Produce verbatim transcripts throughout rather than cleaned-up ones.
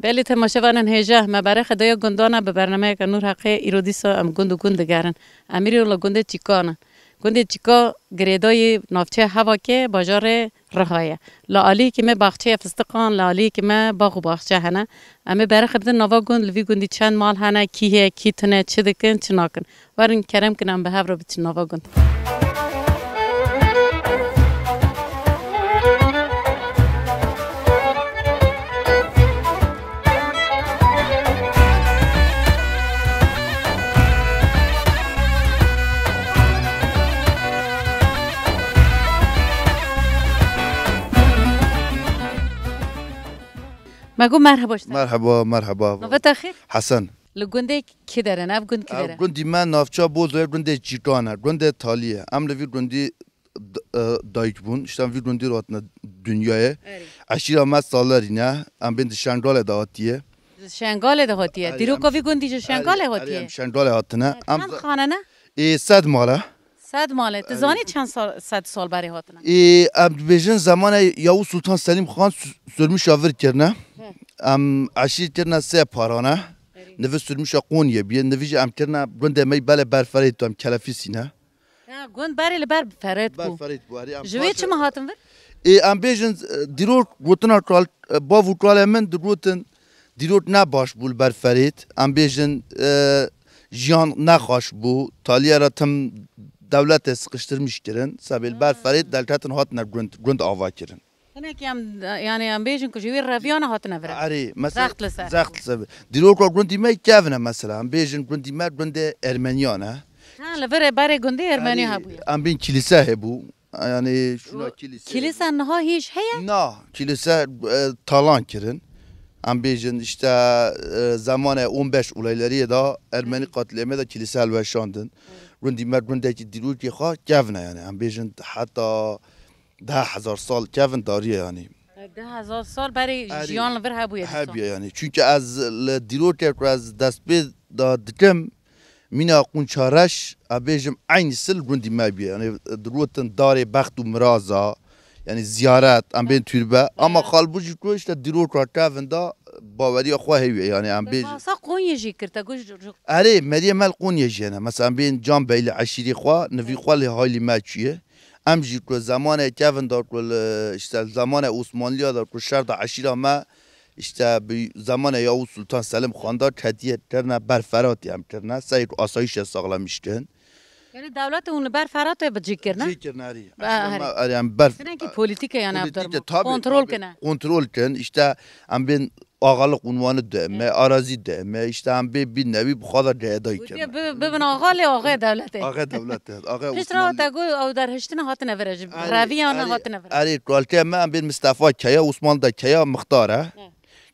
Belê temaşevanên hêja, me berê xwe daye gundana bi bernameyeke Nûr Heqê. Îro dîsa em gund û gund digerin. Em îro li gundê Çîkan in. Gundê Çîka girêdayî navçeya Hevakê bajarê Riha ye. Li aliyekî me baxçeya fistiqan, li aliyekî me bax û baxçe hene. Em ê berê xwe bidin nava gund, li vî gundî çend mal hene, kî heye, kî tune, çi dikin, çi nakin. Werin kerem kin em bi hev re biçin nava gund. Me got merheba ji te. Merheba, merheba. Navê te xêr? Hesen. Li gundê kî der in? Ev gund kî der e? Ev gundî me navça Bozoyê gundê Çîkan e, gundê Talî ye. Em li vî gundî d-, e, dayik bûn. Îşte em vî gundî re hatine dinyayê. Erê. Eşîra me Salerî ne. Em bên di Şengalê de hatiye. Di Şengalê de hatiye. Erê, Dîroka em vî gundî ji Şengalê hatiye. Erê, em Şengalê hatine. Em çend xane ne? Ê, sed mal e. Sed mal e. Tu zanî çend sal, sed sal berê hatine? Ê, em dibêjin zemanê Yavuz Sultan Selim Xan sü-, sürmüşa vir kirine. Hı. Em eşîr kirine sê parane. Erê. Nivi sürmüşa Qonyê biye. Nivi jî em kirine gundê me belê ber ferê tu em kelefî sîne. Ha, gund berê li ber ferêt bû. Ber ferêt bû, erê, em Ji wê paşê çima hatin vir? Ê, em bêjin, e, dîrok gotina kal, e, bav û kalê min digotin, dîrok ne baş bû li ber ferêt. Em bêjin, e, jiyan ne xweş bû. Taliyê re tim dewletê sıkıştırmış kirin. Sebê li ber Ha. ferêt derketin hatine gund, gund ava kirin. Hinekî em, yani em bêjin ku ji wî reviyana hatine vir. Erê, mesela Zext li ser. Zext li ser. Dîroka gundî me kevin e mesela. Em bêjin gundî me gundê Ermeniyan e. Ha, li vir berê gundê Ermenî Erê, hebûye. Em bên kilise hebû. Yani şuna kilise. Kilise niha hîş heye? Na, kilise, e, talan kirin. Em bêjin işte, e, zamanê on beş olaylariyê de Ermeni Hı. katliamê de kilise helweşandin. Hı. Gundî me gundekî dîrokê xwe kevin e yani. Em bêjin heta deh hezar sal kevin dariye yani. Deh hezar sal berê Erê, jiyan li vir hebûye dîsa. Hebûye yani. Çünkü ez li dîrokê ku ez dest pê da dikim, mîna Qunça Reş, ez bêjim eynî sil gundî me bûye. Yani digotin darê bext û miraza, yani ziyaret, em bên türbe. Ama Ha. xalbû jî ku işte dîroka kevin da baweriya xwe heye yani em Te bêjin. Basa Qonyê jî kir, te got ji, ji Erê, meriyê me li Qonyê jî hene. Mesela em bên Can Bey li eşîrê xwe, nivî xwe lê haylî me çûye. Em jî ku zemanê kevin da ku li, işte zemanê Osmanliya da ku şer da eşîra me, işte bi zemanê Yavuz Sultan Selim Xan da ketiye kirine ber Feratê em kirine. Sey ku asayîşê saxlemiş kin. Yani dewletê hûn li ber Feratê bi cî kirine? Cî kirine, erê. Ba, Eşîra me, erê. Erê, em ber Hinek polîtîke yani ev Polîtîke, derman. tabii, Kontrol tabii. kine. Kontrol kin. İşte em bên ağalık unvanı de me, Hı. arazi de me, işte em bê bin nevi bu kadar cehedayı Gotiye kirine. bi-, bibin axa lê axê dewletê. Axê dewletê, axê Pişt re Osmanlı. te got ew derhiştine hatine vir e, ji Erê, reviyana erê, hatine vir e. erê, kalkê me em bên Mistefa Keya, Osmanlı da Keya mixtar e. Hı.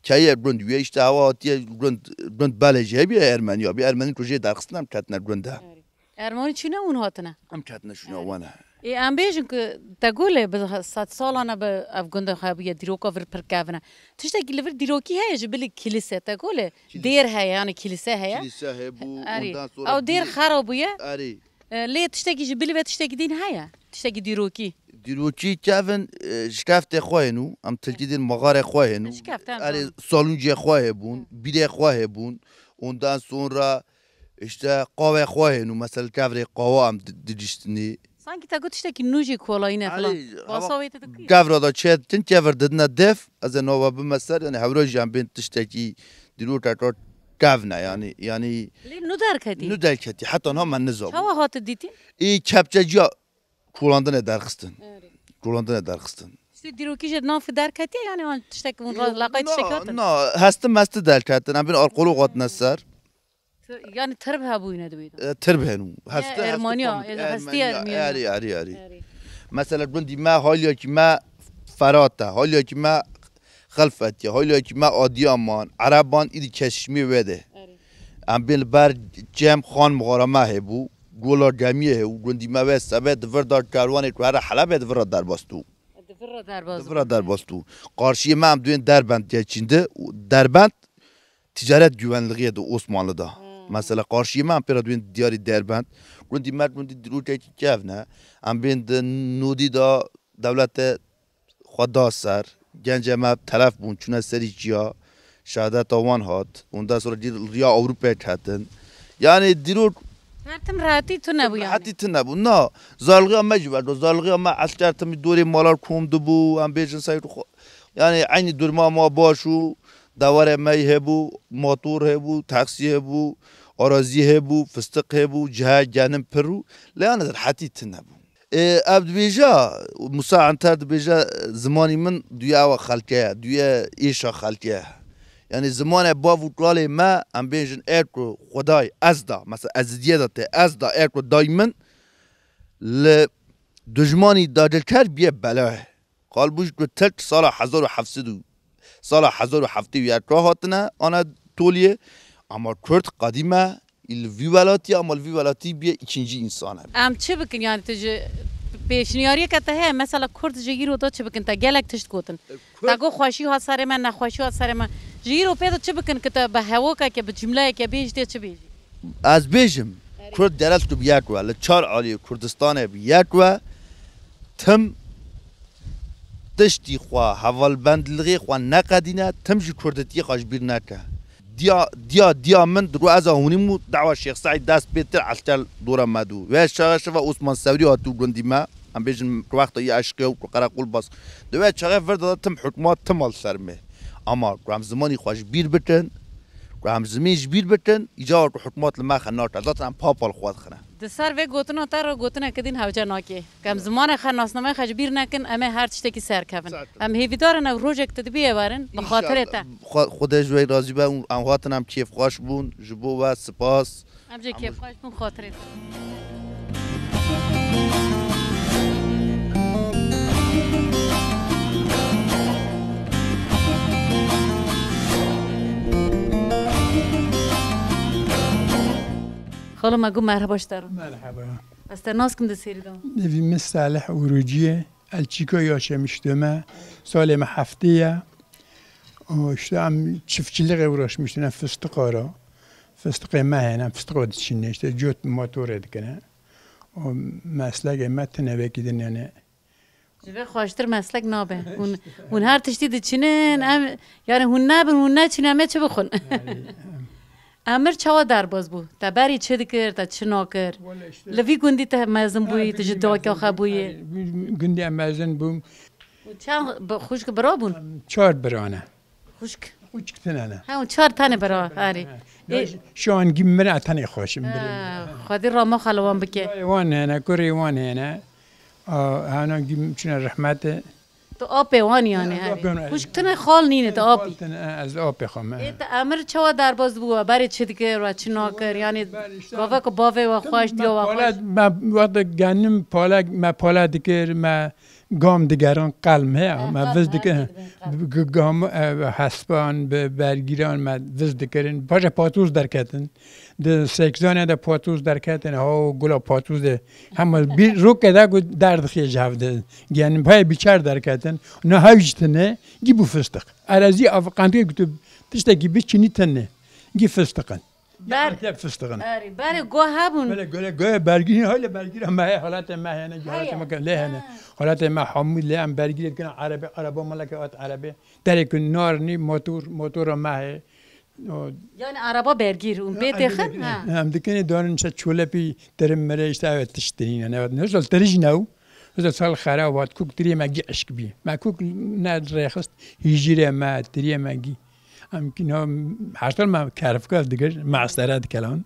Keyê gund wî işte hewa hatiye gund, gund belê jî hebî Ermeniya. Bî Ermenî ku jê derxistin em ketine gund e. Erê. Ermanî çûne hûn hatine? Em ketine şûna wan e. Ê, em bêjin ku te gulê bi sed salane bi ev gundê xwe bûye, dîroka vir pir kevin e. Tiştekî li vir dîrokî heye ji bilî kilîse, te gulê Kilîs- dêr heye, yani kilîse heye. Kilîse hebû, Erê. ondan sonra Ew dêr dî- xera bûye. Erê. E, lê tiştekî ji bilî ve tiştekî din heye. Tiştekî dîrokî. Dîrokî kevin, e, şikeftê xwe hênû. Em tilkî din maxarê xwe hênû. Şikeft, em Erê, zanin. Salûncê xwe hebûn, Hı. bîrê xwe hebûn. Ondan sonra İşte qawê xwe hênû, mesela kevirê qawa em di-, didiştinî. Sanki te got tiştekî nû jî kolayî ne filan. Erê, Basa hava wê te dikî. Kevra da çê dikin, kevir didine dev, ez ê nava bime ser, yani hewra jî em bên tiştekî dîrokeka kevne, yani, yani Lê nû derketî. nû derketî, heta niha me nizabû. Çawa hate dîtî? Ê kepçeciya kolandinê derxistin. Erê. Kolandinê derxistin. Tiştê dîrokî jê di nav derketiye, yani an tiştek hûn Ê, ra-, laqay na, tiştek hatin? na, hesti mesti derketin, em bên alkolo hatine ser. Ti-, yani tirb hebûyî ne dibî de? E, tirb hênû. Heste, heste Ermeniya, komik. e, hestî Ermeniya, Ermeniya. Erê, erê, erê. Erê. Mesela gundî me, haliyakî me Ferat e, haliyakî me Xelfetiye, haliyakî me Adiyaman, Ereban, îdî kesişmê wê de. Erê. Em bên li ber cem xan mixara me hebû, gola gemiyê hebû, gundî me wê sebe di vir da kerwanê ku here Helebê di vir ra derbas dû. Di vir ra derbas Di vir ra derbas dû. Qarşiyê me em duyên Derbent geçîndi û Derbent ticaret güvenliği de Osmanlı da. Hmm. Mesela qarşiyê me em pê re duyên diyarî Derbent. Gundî me gundî dîrokekî kevn e. Em bên di nodî da dewlete xwe da ser. Gencê me telef bûn, çûne serî çiya. Şehadeta wan hat. Ondan sonra cî riya Ewropayê ketin. Yani dîrok Her tim rehetî tune bû yani. Rehetî tune bû. Na, zarlixiya me jî berdo. Zarlixiya me esker timî dorê malar kom dibû. Em bêjin seyr xwe. Yani eynî durma ma baş û dewarê me hebû, motor hebû, taksî hebû, arazî hebû, fistiq hebû, cihe genim pir û. Lê yani rehetî tune bû. Ê, ev dibêje, Musa Enter dibêje, zimanî min duye ewa xelke ye, duye êşa xelke ye. Yani zimanê bav û kalê me, em bêjin, ê ku Xwedayê ez da, mesela Ezîdiyê de tê, ez da, ê ku dayî min li dijmanî dagirker biye bela ye. Qalbû ji ku tek sala hezar û heft sed û, sala hezar û heftê û yek hatine Anatoliyê, ama Kurd qedîm e, li vî welatî, ama li vî welatî bîye îkincî însan e. Em çi bikin yani, tu ji pêşniyariyeke te heye, mesela Kurd ji îro da çi bikin, te gelek tişt gotin. Kurd Te got xweşî hat serê me, nexweşî hat serê me. Ji îro pê de çi bikin ki te bi hewokeke, bi cumleyeke bêjî, tê çi bêjî? Ez bêjim, Erê. Kurd gerek tu bi yek we, li çar aliyê Kurdistanê bi yek we, tim tiştî xwe, hevalbendlixê xwe neqedîne, tim jî kurdetiyê xwe ji bîr neke. Diya, diya, diya min digo ez a hûnîm û dawa Şêx Seîd dest pê tir esker dora me dû. Wê çaxê şeva Osman Sewrî hatû gundî me, em bêjin ku wexta yî eşqê û ku qereqol bas. Di wê çaxê vir de tim hikûmat tim al ser me. Ama ku em zimanî xwe ji bîr bikin, ku em zimîn ji bîr bikin, îcar ku hikûmat li me xe nake. Zaten em papal xwe dixine. Di ser vê gotina te re gotineke din hewce nake. Ku em zimanê xwe, nasnameyê xwe ji bîr nekin, em ê her tiştekî serkevin. Zaten. Em hêvîdar in ew rojek tu dibî ê werin, bi xatirê te. Înşallah. Xwe-, Xwedê ji we razî be û em hatin em kêfxweş bûn. Ji bo we spas. Em jî kêfxweş bûn xatirê te. Xalo, me got merheba ji te re. Merheba. Ez te nas kim di serî de? Nevî min Salih Urûcî ye. El çîka yaşemiştime. Salê me heftê ye. O işte em çiftçiliğe uğraşmıştım. Em fıstık ara. Fıstıkê me hene, fıstık diçîne. İşte cot motorê dikine. O meslekê me tine vekî din yani. Ji vê xweştir meslek nabe. Hûn, hûn her tiştî diçinin, em, yani hûn nebin, hûn neçin, em ê çi bixwin? Yani, em Emir çawa derbas bû? Te berî çi dikir, te çi nakir? Wele işte. Li vî gundî te mezin bûyî, tu ji dawka xwe bûyî. Gundî em mezin bûm. Û çend bi-, xwişk bira bûn? Em çar bira ne. Xwişk? Xwişk tine ne. Ha, û çar tane bira, erê. Ê, şan gî min re tenê xweşim. Ha, Xwedî rama xwe li wan bike. Wan hene, kurê wan hene. A, hana gî çine rehmete. Tu apê wan yani, erê. Xwişk tine, xal nîne, tu apî. Xal tine, ez apê xwe me. Ê, te emir çawa derbas bû, we berê çi dikir, we çi nakir? Yani, gavek ku bavê we xweş, diya we xweş. Me wexta genim pale, me pale dikir, me gam digerin, qelm he, me viz dikir. Gam, e, hespan, bi bergîran me viz dikirin. Paşa patoz derketin. Di Sekizanê de patoz derketin, ha, gula patoz de. Hema bir roke de ku derdixê ji hev de. Yani payê biçer derketin. Ne hev jî tine, gî bû fistix. Erazî av qandikê ku tu tiştekî biçinî tine. Gî fistixin. Ber- Gî fistixin. Erê, berê go hebûn. Böyle göle göle bergî, hele bergî me heye, halatê me hene, halatê me lê hene. Halatê me hamû lê em bergî dikine, erebe, ereba maleke at erebe. Derê ku narinî motor, motora me heye. O Yani araba bergîr û bê têxin, ha. Em dikinê danin çe çolepî tirim mire işte evet tişt dinîne. Evet, ne zal tirij ne o. Özel sal xera vat kuk tiriyê me gî eşk bî. Me kuk ne rêxist hîjirê me, tiriyê me gî. Em kî no heştal me kerfka digir, me estere dikelan.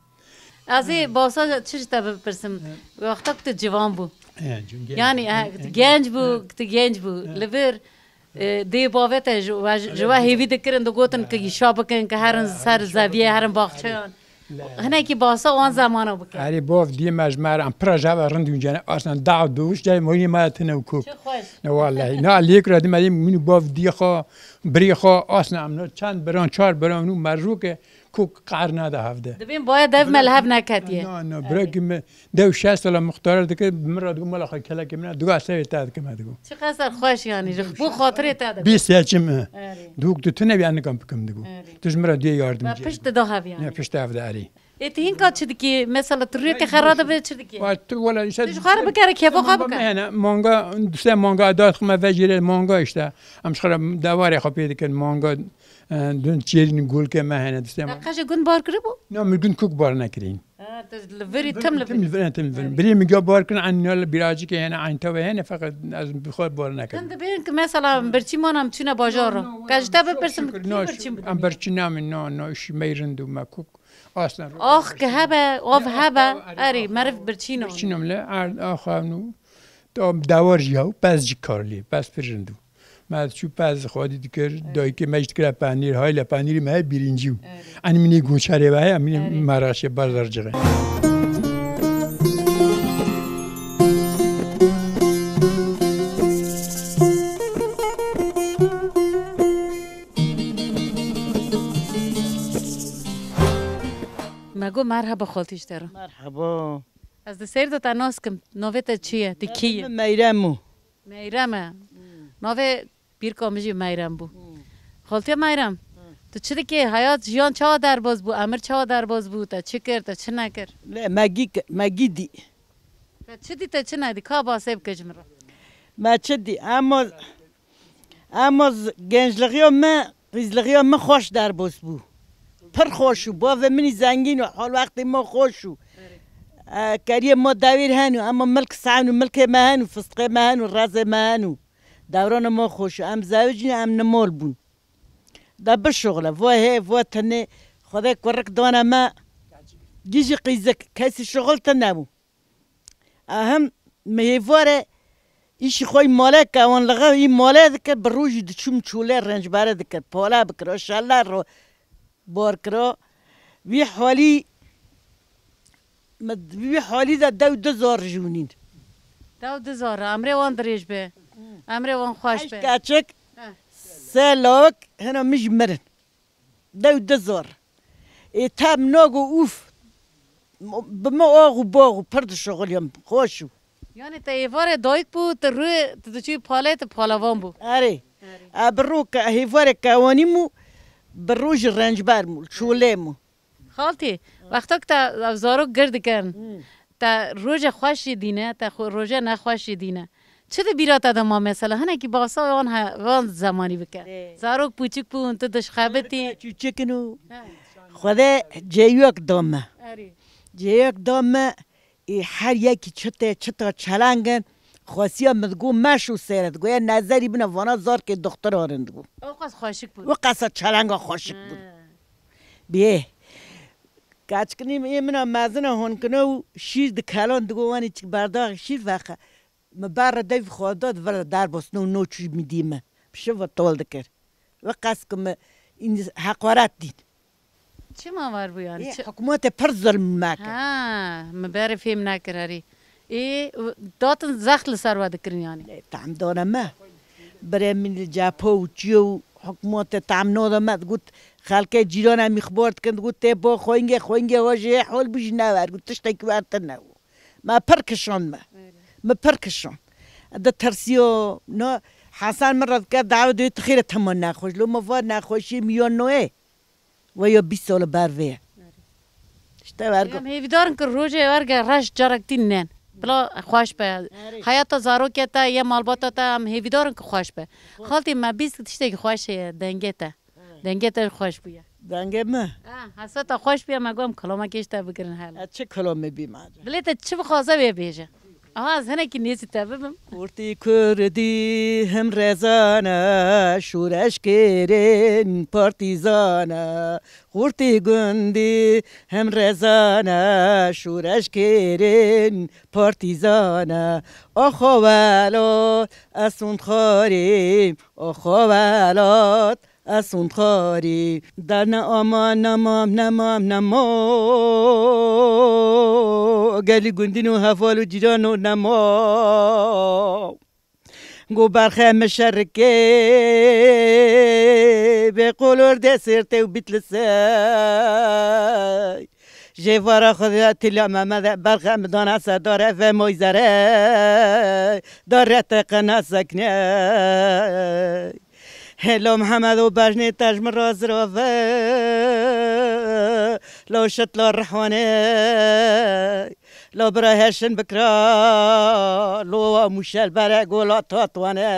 Ez ê basa çi ji te bipirsim? Wexta ku tu civan bû. Yani, e, genc bû, ku tu genc bû. Li vir E, dê bavê te ji we, ji we hêvî dikirin, digotin ki îşa bikin, ki herin ser zeviyê, herin baxçeyan. Hinekî basa wan zemana bike. Erê bav diyê me ji me re em pira ji hev re rind û cene aslan daw dûş cay moyî me tine û kok. Çi xweş. Ne wallahî. Na lêk re dime min û bav diyê xwe, birê xwe aslan em no çend biran, çar biran û merjûke kok qar nade hevde. Dibên baya dev me li hev neketiye. Na, na, birek me Dew şeş sala muxtara dikir, bi min re digo mala xwe kelekê min e, digo ez sevê te dikim, e digo. Çiqas xweş yani, ji bo xatirê te digo. Bî seçim e. Erê. Dûk tu tune bî, ez nikim bikim digo. Erê. Tu ji min re duyê yardim. Ve pişt dida hev yani. Ne pişt hev de erê. Ê, tu hînka çi dikî? Mesela tu rûyeke xera dibe çi dikî? Wa tu wela îşte Tu ji xwe re bikere, kêfa xwe bike. Hene, manga, dustê manga, dayet xwe me vejîre manga îşte. Em ji xwe re dewarê xwe pê dikin, manga, e, dun çêrîn gulke me hene, dustê me. Te qe ji gund bar kiribû? Na, min gund kuk bar nekirîn. Ha, tu li virî, tim li Tim virî. li virî, tim li virî. Birî min ga bar kirin, en nal biracikê hene, en tewê hene, feqet ez bi xwe bar nekirin. Hûn dibêjin ki mesela birçî man em çûne bajar re. No, no, Ke ji te çok bipirsim şükür, kî no, birçî em birçî namin, no, no, îşî me rind û me kuk. Aslan. Ax ki hebe, av hebe, erê, meriv birçîno. Birçîno le, er, axa nû. To dawar jî yaw, pez jî karlî, pez pir rind û. Me çû pez xwedî dikir, dayikê me jî dikire penîr, hayle penîrî me heye bîrincî û. Erê. Enî min ê gunçerê ve heye, em ê Erê. meraşê barzar cixê. Me got merheba xaltî ji te re. Merheba. Ez di seyr de te nas kim. Navê te çi ye? Tu kî yî? Navê min Meyrem o. Meyrem e. Hmm. Navê pîrka min jî Meyrem bû. Hmm. Xaltiye Meyrem, Hmm. tu çi dikê? Heyat, jiyan çawa derbas bû? Emir çawa derbas bû? Te çi kir? Te çi nekir? Lê me gî ki-, me gî dî. Te çi dî, te çi nedî? Ka basê bike ji min re. Me çi dî? Ema, ema z-, genclixiya me, qîzlixiya me xweş derbas bû. Pir xweş û bavê min î zengîn û hal wextê ma xweş û. E, keriyê ma dewêr hen û, ema milk sen û milkê me hen û, fistiqê me hen û, rezê me hen û. Dewrana ma xweş û. Em zewicîn, em nimal bûn. De bişuxile, va hê, va tenê, Xwedê kurik dane me, gî jî qîzik, kesî şuxil tune bû. Ehem, mi hêvare, îşî xwe yî male ke, wan lixe yî male dikir, bi rojî diçûm çolê rencbere dikir, pala bikir, şelle ro-, bar kira. Vî halî, mi, vî halî de dew du zar jûnîn. Dew du zar, emrê wan dirêj be. Emrê wan xweş Heşt be. keçik, He. se lawik, hina min jî mirin. Dew du zor. Ê te min nago ûf. Bi min ax û bax û pir dişuxuliyam, xweş û. Yani te êvarê dayik bû, tu rû, tu diçû palê, tu palevan bû. Erê. Erê. E, bi rû ke, hêvarê kewanî mû, bi rû jî rencber mû, çolê mû. Xaltî, wexta ku te ev zarok gir dikin, Hmm. te roje xweş jî dîne, te xwe-, roje nexweş jî dîne. Çi di bîra te de ma mesela? Hinekî basa wan he-, wan zemanî bike. Ê. Zarok pûçik bûn, tu dişxebitî. Çûçikin û He. Xwedê cêyok da me. Erê. Cêyok da me, ê, her yekî çite, çita çelengin, xwesiya min digo meş û sêre digo, ya nezerî bine vana zarkê doxtor arin digo. O qas xweşik bûn. O qasa çelenga xweşik bûn. He. Bê. Kaçkinî ê mina mezina hon kine û şîr di kelan digo wanî çik berdaxî şîr vexe. Mi berre dev xwe da di vir de derbas no, no çû mi dî me. Bi şiva tol dikir. Ve qas ki mi îndî heqaret dîn. Çima var bû yani? Ê, Çi- hikûmetê pir zulm me kir. Ha, mi berê fêm nekir herî. Ê, datin zext li ser we dikirin yani. Ê, tam dane me. Birê min li cephe û çiyo û hikûmetê tam noda me digot, xelkê cîran em î xebar dikin, digot, tê bo xwengê, xwengê we jê hol bû jî newer, got, tiştekî wer tine. Me pir kişand me. Öyle. Me pir kişand. Di tirsiyo, no, Hesen min re dike, dawe diyo, tu xêre tema nexweş. Lo me va nexweşiyê miyan noyê. Ve ya bîst sal ber vê ye. Öyle. İşte vergo. Em hêvîdar in ku rojê werge reş carek tîn nen. Bila xweş be. Erê. Heyata zarokê te, ye malbata te, em hêvîdar in ku xweş be. Xaltî me bîst tiştekî xweş heye, dengê te. Dengê te xweş bûye. Dengê me? Ha, heseta xweş bûye, me got em kilamekê ji te bigirin hele. Ez çi kilamê bî ma? Dilê te çi bixwaze wê bêje. Aha, ez hinekî nêzî te bibim. Kurtî kurdî him rezan e, şûreşkêrên partîzan e. Kurtî gundî him rezan e, şûreşkêrên partîzan e. Axa welat, ez hûn xarîm, axa welat. Ez hûn xarî. Dane ama nemam, nemam, nemam. Gelî gundîn û heval û cîran û nemam. Go berxe min şerikê, bê qolor de sêrtê û bitlisey. Jê vara xwe de tila Mehmed e, berxe min dana sedare ve moy zere, dare te qena sekne. Helo Mihemed û bejnê te ji min re zirave. Lo şit lo rihwane, lo bira heşin bikra, lo wa muşel bere gola tatwane.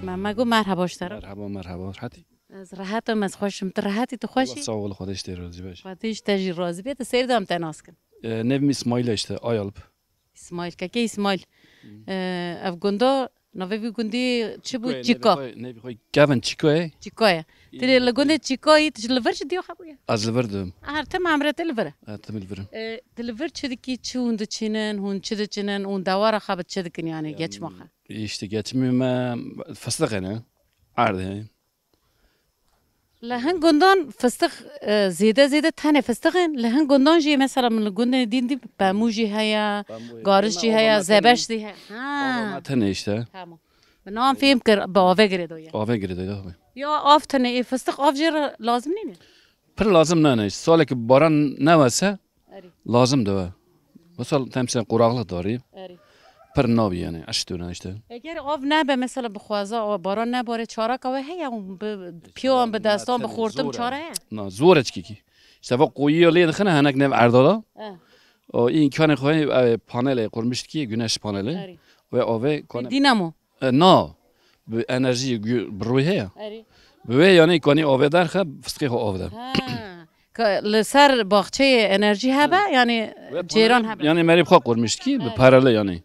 Me, me got merheba ji te re. Merhaba, merhaba. Rehetî? Ez rehet im, ez xweş im. Tu rehet î, tu xweş î? Sağ ol, Xwedê ji te razî be. Xwedê ji te jî razî be. Tu seyr de em te nas kin. E, nevim Îsmaîl e işte, Ayalp. Îsmaîl, kekê Îsmaîl. Hmm. E, ev gunda, navê vî gundî çi bû? Çîko ye, Çîko. Nevê xwe, nevê xwe Kevin Çîko ye. Çîko ye. Î, tu li gundê Çîko yî, tu ji li vir jî diyo xebûye? Ez li vir dibim. Her tim emre te li vir e? E, tim li vir im. E, tu li vir çi dikî, çi hûn diçînin, hûn çi diçînin, hûn dewara xwe bi çi dikin yani, yani geçma xwe? Îşte geçimê me fistiq hene, erd hene. Li hin gundan fistiq, e, zêde zêde tenê fistiq in. Li hin gundan jî mesela min li gundên din dî pemû jî heye, pemû heye, gariş jî heye, zebeş jî heye. Ha. Ava me tenê işte. Tamam. Min an fêm kir, bi avê girêdo ye. Avê girêdo ye, tabii. Ya av tenê, ê fistiq av jê re lazim nîne? Pir lazim nane. Salek baran newese, Erê. Lazim dibe. Mesela temsel quraqlıq darî. Erê. Pir nabî yani, eştûne işte. Eger av nebe, mesela bi xweza, o baran nebare, çareka we heye, hûn bi piyan, bi destan, bi xortim çare heye? Na, zor e çikî. İşte va qoyî lê dixine henek nev erdala. Eh. O imkanê xwe, ev panelê qurmuştkî, güneş paneli. Erê. Ve avê kane. Dinamo. E, na. Bi enerjî gü-, bi rûyê heye. Erê. Bi wê yanî kanî avê derxe, fistiqê xwe av de. Ha. Ka-, li ser baxçeyê enerjî hebe, ha, yanî ve cêran panel, hebe. Yanî merî xwe qurmuştkî, bi, evet, paralel yanî.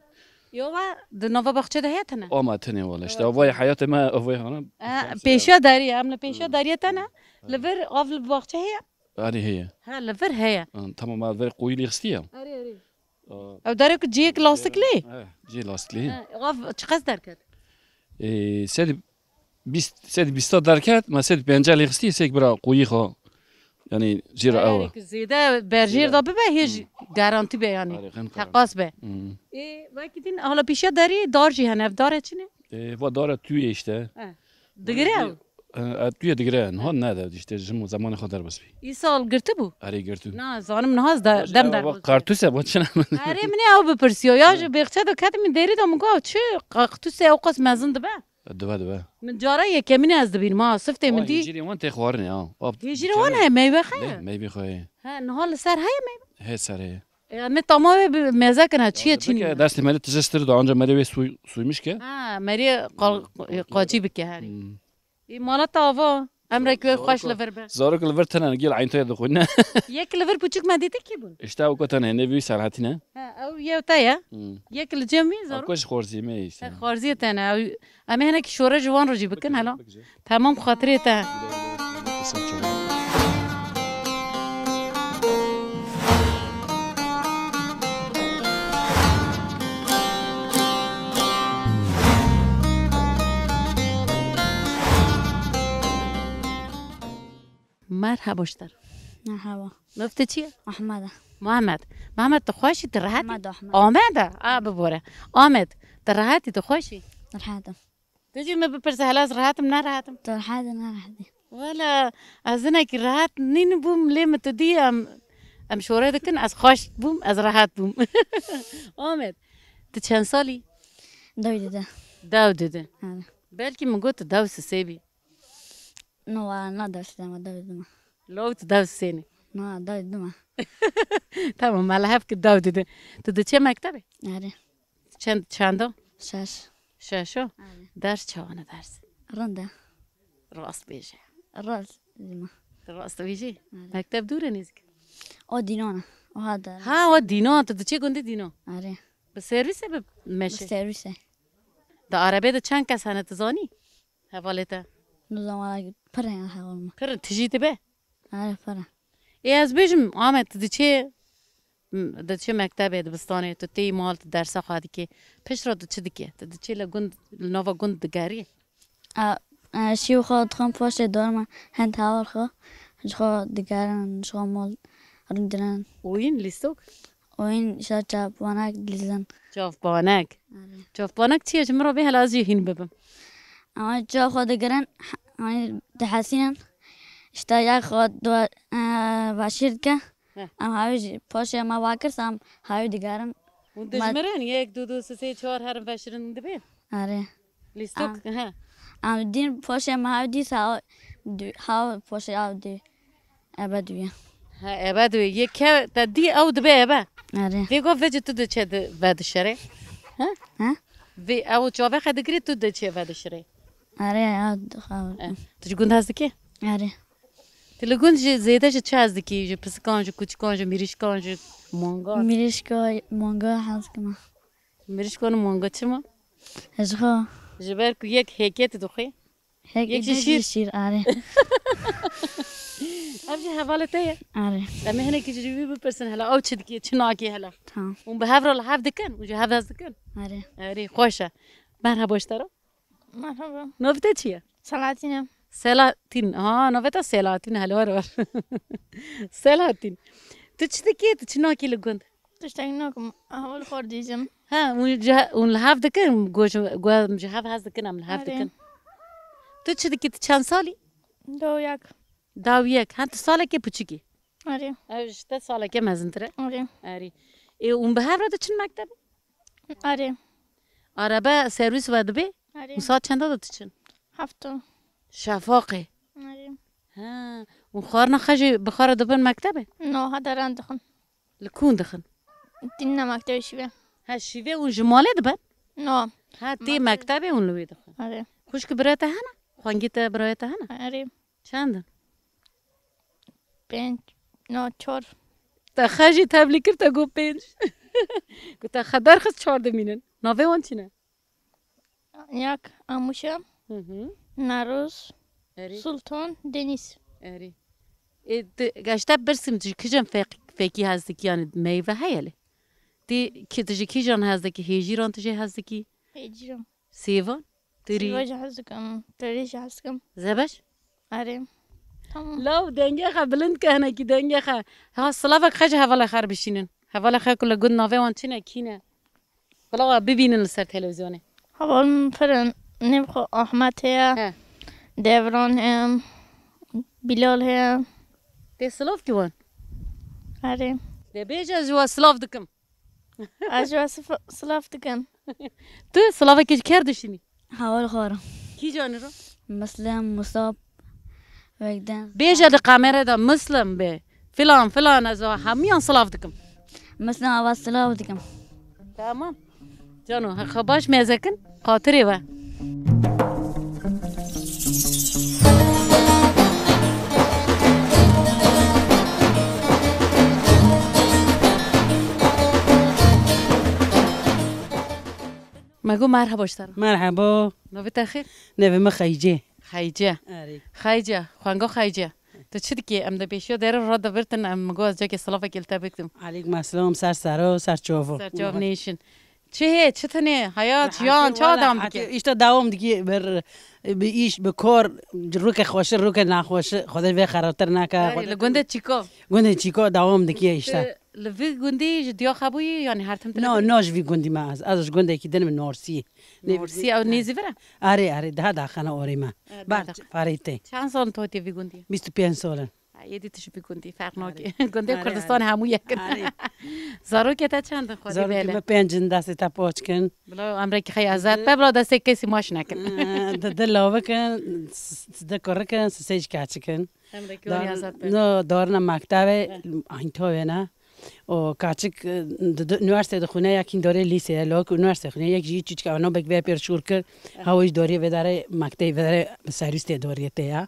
Yo ve di nava baxçe de heye tene? Ama tenê wala işte. Evet. Avayê heyatê me, avayê hana. E, pêşiya derî, em li pêşiya deriyê tene. Li vir av li baxçe heye? Erê heye. Ha, li vir heye. Ha, tamam, ez verê qoyî lê xistiye. Erê, erê. Aa. Ew derê ku ciyek lastik lê? Eh, ciyê lastik lê. Ha, av çiqas derket? Ê, sedî bîst, sedî bîsta derket, me sedî pênceh lê xistiye, sek bira qoyî xwe. Yani jê re ew. Erê, ku zêde berjêr da bibe, hê jî garantî be yani. Erê, xenkara. Teqas be. Hmm. Ê, wekî din, hala pêşiya derî dar jî hene, ev dare çi ne? Ê, va dare tûyê işte. Eh. Digire ew? E, e, tu yê digire, niha nede, işte ji min zemanê xwe derbas bî. Îsal girtibû? Erê, girtû. Na, zanim niha ez de, dem derbas. Kartûs e, bo çi ne? Erê, min ê ew bipirsiyo. Ya ji bêxçe de ketim, min derî de min got, çi kartûs e, ew qas mezin dibe? E, dibe, dibe. Min cara yekemîn ez dibînim, ha, siftê min dî. Hêjîrê wan tê xwarinê, ha. Hêjîrê wan heye, meywe heye? Lê, meyvê xwe heye. He, niha li ser heye meywe? Hê ser heye. E, em ê tama wê bi meze kin, ha, çi ye, çi nîne? Destê merê tije stir da, anca merê wê sûy-, sûymiş ke. Ha, merê qal-, qacî bike herî. Hmm. Ê, mala te ava, emrek wê xweş li vir be. Zarok li vir tene, gel eyntoya dixwîne. Yek li vir pûçik me dîte kî bûn? İşte ew ku tene, nevî Serhatî ne? Ha, ew yew te ye. Hmm. Yek li cem wî zarok? Ew ku ji Xorzî me işte. Ha, Xorzî tene. Ew, em ê hinekî şore ji wan re jî bikin, hela. Tamam, xatirê te. Merhaba ji te re. Merhaba. Nav te çi ye? Ahmed e. Muhammed. Muhammed, tu xweş î, tu rehet î? Ahmed, Ahmed. Ahmed e? A, bibore. Ahmed, tu rehet î, tu xweş î? Rehet im. Tu jî min bipirse, hela ez rehet im, ne rehet im? Tu rehet î, ne rehet î? Wela, ez hinekî rehet nîn bûm, lê min tu dî em, em şore dikin, ez xweş bûm, ez rehet bûm. Ahmet, tu çend salî? Dew dide. Dew dide. Evet. Belkî min got tu dew sisê bî. No, wala ne dew sisê me, dew dide me. Lo tu dew sisê ne? Na, dew dide me. Tamam, me li hev kir dew dide. Tu diçe mektebê? Erê. Çend, çanda? Şeş. Şeşo? Erê. Ders çawa ne ders? Rind e. Rast bêje. Rast dima. Tu rast bêjî? Erê. Mekteb dûr e nêzik? O dînan e. O ha de. Ha, o dînan. Tu diçê gundê dînan? Erê. Bi servîs e, bi meşê? Bi servîs e. Di erebê de çend kes hene, tu zanî? Hevalê te? Nizam, wala pir e heval me. Pir in, tijî dibe? Erê, pir e. Ê, ez bêjim, Amed, tu diçê, m-, diçê mektebê, dibistanê, tu têyî mal, tu dersa xwe dikê. Piştre tu çi dikê? Tu diçê li gund, li nava gund digerî? E, e, şîv xwe dixwim paşê dor me, hend heval xwe, ji xwe digerin, ji xwe mal rûndirin. Oyîn, lîstok? Oyîn, şa çavpanek dilîzin. Çavpanek. Erê. Çavpanek çi ye? Ji min re bê hela ez jî hîn bibim. Ama çav xwe digirin, he-, hani dihesînin. Îşte yek xwe dua, e, veşîr dike. Heh. Em hawî jî poşê me vakir, em hawî digerin. Hûn Me- dijmirin? Yek, du, du, sê, sê, çar herin veşirin dibê? Erê. Lîstok, Em- he. Em dîn poşê me hawî dî, sa du-, haw poşê ew dî. Ebe duye. He, ebe duye. Yek ke te dî ew dibe ebe. Erê. Vê go vê ci tu diçe di-, vedişerê. He? He? Vê ew çavexe digirî tu diçe vedişerê. Erê, ya dixew. Eh, tu ji gund hez dikî? Erê. Tu li gund jî zêde ji çi hez dikî? Ji pisikan, ji kuçikan, ji mirîşkan, ji mangan? Mirîşka, manga hez dikime. Mirîşkan û manga çima? Ji xwe. Ji ber ku yek hêkê tu dixwî? Hek Yek ji îdî şîr. Jî şîr, erê. Ev jî hevalê te ye? Erê. Em ê hinekî ji wî bipirsin, hela ew çi dikî, çi nakî hela? Tamam. Hûn bi hev re li hev dikin? Hûn ji hev hez dikin? Erê. Erê, xweş e. Merhaba ji te re. Merhaba. Navê te çi ye? Selahattin e. Selahattin. Ha, navê te Selahattin, helwar war. Selahattin. Tu çi dikî, tu çi nakî li gund? Tiştek nakim. Ahwal xor dîjim. Ha, hûn ji he-, hûn li hev dikin, go ji, go em ji hev hez dikin, em li hev Erê. Dikin. Tu çi dikî, tu çend salî? Daw yek. Daw yek. Ha, tu salekê piçikî. Erê. Ev ji te salekê mezintir e? Erê. Erê. Ê, hûn bi hev re diçin mektebê? Erê. Arebe serwîs ve dibê? Erê. Û saet çenda de diçin? Hefta. Şefaqê? Erê. Ha. Û xwarina xwe jî bi xwe re dibin mektebê? No, hederan dixin. Li kun dixin? Tînine mektebê şîve. Ha, şîve û ji malê dibin? No. Ha, tê Mektebê. Mektebê hûn li wê dixin? Erê. Xwişk birayê te hene? Xwengê te birayê te hene? Erê. Çend in? Pênc. No, çar. Te xwe jî tevlî kir, te got pênc. Ku te xwe derxist çar dimînin. Navê wan çi ne? Yek, Amûşe, Hı hı. Nerûz, Erê. Sultan, Deniz. Erê. Ê, tu, ez te pirsim, tu ji kijan fek-, fekî hez dikî, yanî meyve heye lê? Ti ki, tu ji kîjan hez dikî? Hêjîran tu jê hez dikî? Hêjîran. Sêvan? Tirî? Sêva jî hez dikim. Tirî jî hez dikim. Zebeş? Erê. Tamam. Law dengê xwe bilind ke, hinekî dengê xwe. Ha, silavek xwe ji hevalê xwe re bişînin. Hevalê xwe ku li gund navê wan çi ne, kî ne? Bila we bibînin li ser televîzyonê. Heval min pir in. Nêv xwe Ahmet heye. He. Devran heye. Bilal heye. Tê silav kî wan? Erê. De bêje ez ji we silav dikim. Ez ji we sif-, silav dikim. Tu silavekê ji ker dişînî? Heval xwe re. Kî canî re? Muslim, Musab, Wegden. Bêje di kamere de Muslim be. Filan, filan, ez hemiyan silav dikim. Muslim, ava silav dikim. Tamam. Cano, xwe baş mezekin, xatirê we. Me got merhaba ji te re. Merhaba. Navê te xêr? Navê me Xeyce. Xeyce. Erê. Xeyce, xwenga Xeyce. Tu çi dikî? Em di pêşiya derê re dibirtin, em, min got ez cakê silavekê li te bikim. Aleykum esselam, ser sero, ser çavo. Ser çav nêşin. Çi hê, çi tenê, hayat, jiyan, çawa dewam dike? Îşte dewam dike, bir, bi îş, bi kor, roke xweşi, roke nexweşi, Xwedê vê xerabtir neke. Erê, li gundê Çîko. Gundê Çîko dewam dike îşte. Tu li vî gundî ji diya xwe bûyî, yanî her tim tine No, bûyî? No, ji vî gundî me ez. Ez ji gundekî din im, Norsî. Norsî, ew nêzî vir e? Erê, erê, daha daxana orê me. E, Bar daha dax- parê tê. Çend sal tu hatî vî gundî? Bîst û pênc sal in. Ha, yê dî tu ji vî gundî, ferq Erê. Nake. Gundê Erê, Kurdistan erê. Hemû yek in. Erê. Zarokê te çend in, Xwedê Zarokê bêle? Me pênc in, destê te paç kin. Bila emrekî xey ezet be, bila destê kesî maç nekin. Di, di lavikin, s-, s-, di kurikin, sisê ji keçik in. Emrekî wan Dar-, ezet be. No, darina mektebê, Eh. Eindhoven e. O kaçik, e, di, di, üniversite dixwîne, yekîn dorê lîsê ye, lawik üniversite dixwîne, yek jî çûçik ew nobek vê pêr şûr kir, Eh. Hewa jî dorê vê derê, mekteyê vê derê, servîs tê dorê tê ya.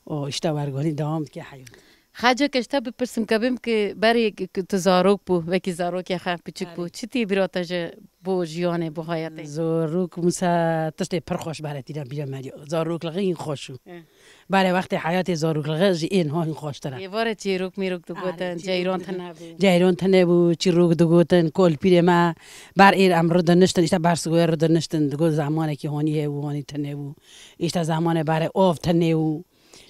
O işte wergonî dewam dike heyat. Xece ke ji te bipirsim ke bim ki berê ki, ki tu zarok bû, vekî zarokê xwe piçik bû. Erê. Çi tê bîra te ji bo jiyanê, bo hayatê? Zarok, Musa, tiştê pir xweş berê tîne bîra me diyo. Zarok lixî xweş û. Eh. Berê wextê heyatê zaroklixê ji ên ha hîn xweştir e. Êvarê çîrok mîrok digotin, Arê, çîrok ceyran digotin. Tine bû. Ceyran tine bû, çîrok digotin, kolpîrê me, ber êr em ridiniştin, işte ber sigoyê ridiniştin, digot zemanekî hanî heye û hanî tine bû. İşte zemanê berê av tine û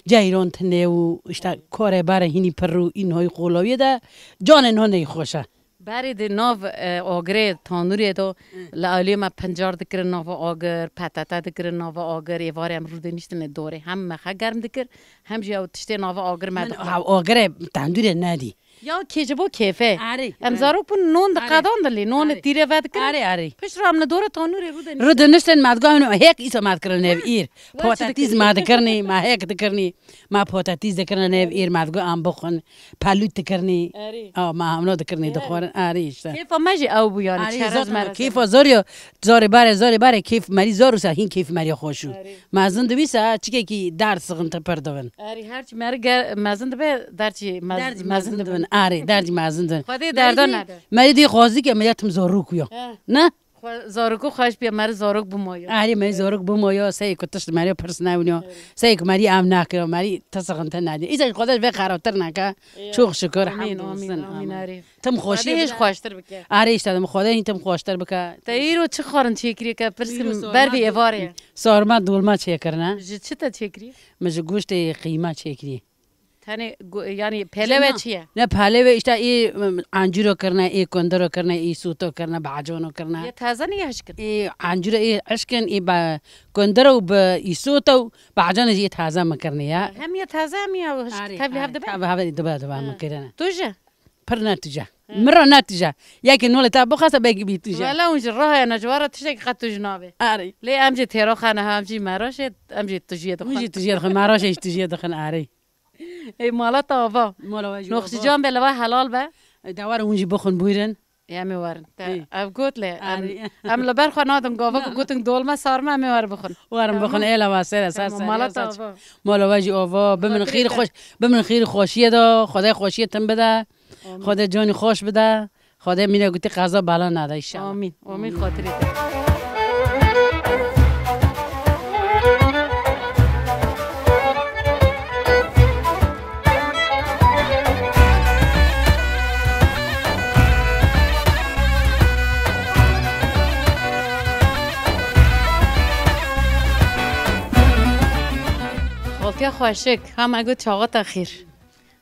ceyran tine û, işte korê berê hînî pir û în hoy qolawiyê de canê no ney xweş e. Berê di nav, e, agirê, tanûrê de li aliyê me pincar dikirin nava agir, petete dikirin nava agir, êvarê em rûdiniştine dorê. Hem me xwe germ dikir, hem jî ew tiştê nava agir me Min dixwar. Ew agirê tendûrê nedî. Ya kê ji bo kêfê. Erê, Em erê. Zarok bûn non Erê. Diqedandin lê, nonê Erê. Tîrê vedikirin. Erê, erê. Pişt re em li dorê tanûrê rûdiniştin. Rûdiniştin me digot hêk îsa me dikirin ev îr. Potetîs me dikirnî, me hêk dikirnî. Ma potetîs dikirine nêv îr, ma digot em bixwin, pelût dikirnî. Erê. A, ma hemno dikirnî, Erê. Dixwarin. Erê işte. Kêfa me jî ew bû yani, Erê, çerez zaten merez kêfa yani. Zor yo, zorê bare, zorê bare kêf merî zor û ser hîn kêf merî xweş û. Erê. Mezin dibî se çikekî derd sixinte pir dibin. Erê, her çi meri ger-, mezin dibe, derçî mez-, Dercî mezin mezin dibin. Dibin. Erê, dercî mezin dibin. Xwedê Merî derda dî, nede. Merî dî xwazî ke me ya tim zorok yo. He. Ne? Xwe zarok û xweş bîye, meri zarok bûmayo. Erê, merî zarok bûmayo, seyê ku tişt merî pirs newniyo. Erê. Seyê ku merî ev nakiro, merî ti sixinte nediyo. Îsa ji Xwedê vê xerabtir neke. Ê, Çok şükür, amîn, amîn, elhamdülillah, amîn, amîn. Erê. Tim xweşî Xwedê hêj xweştir bike. Erê, işte, tim Xwedê hîn tim xweştir bike. Te îro çi xwarin çêkiriye ke pirsim Îro sarma bervî do-, êvarê? Sarma dolma çêkirine. Ji çi te çêkiriye? Min ji goştê qîma çêkiriye. Tenê gu-, yani pelewe çi ye? Ne pelewe işte ê, ım, anciro kirine, ê kundiro kirine, ê soto kirine, bacano kirine. Yê taze ne yê hişkin? Ê anciro ê hişkin, ê ba-, kundiro bi ê soto, bacano jî yê taze mi kirine ya. Hem yê taze hem yê hişk-, Arê, tevlî hev arê, dibe? Tevlî hev dibe, dibe mi kirine. Tu jî? Pir ne tije. Hı. Mira ne tije. Yekê nolê te bixwese belkî bî tije. Wele hûn ji raha ne ji wara tiştekî qet tuj nabe. Arê. Lê em jî têro xane ha, em jî meroşê, em jî tujiyê dixwin. Hûn jî tujiyê dixwin, meroşê jî tujiyê dixwin, arê. Ey mala te ava. Mala we jî ava. Noxçican be li we helal be. Ey, de werin hûn jî bixwin bûyrin. Ê, em ê werin. Te Ê. Ev got lê, em, Arê. Em li ber xwe nadin gava ku gotin dolma sarma em ê werin bixwin. Werin Tamam. Bixwin, ê lava sere, ser Tamam, ser, mala ser, te ser. Ava. Mala we jî ava. Bimin Xatirê xîr te. Xweş, bimin xîr xweşiyê de, Xwedê xweşiyê tim bide. Amin. Xwedê canî xweş bide. Xwedê mîna gotî qeza bala nade înşallah. Amîn. Amîn xatirê te. Xaltiya xweşik, ha me got çaxa te xêr.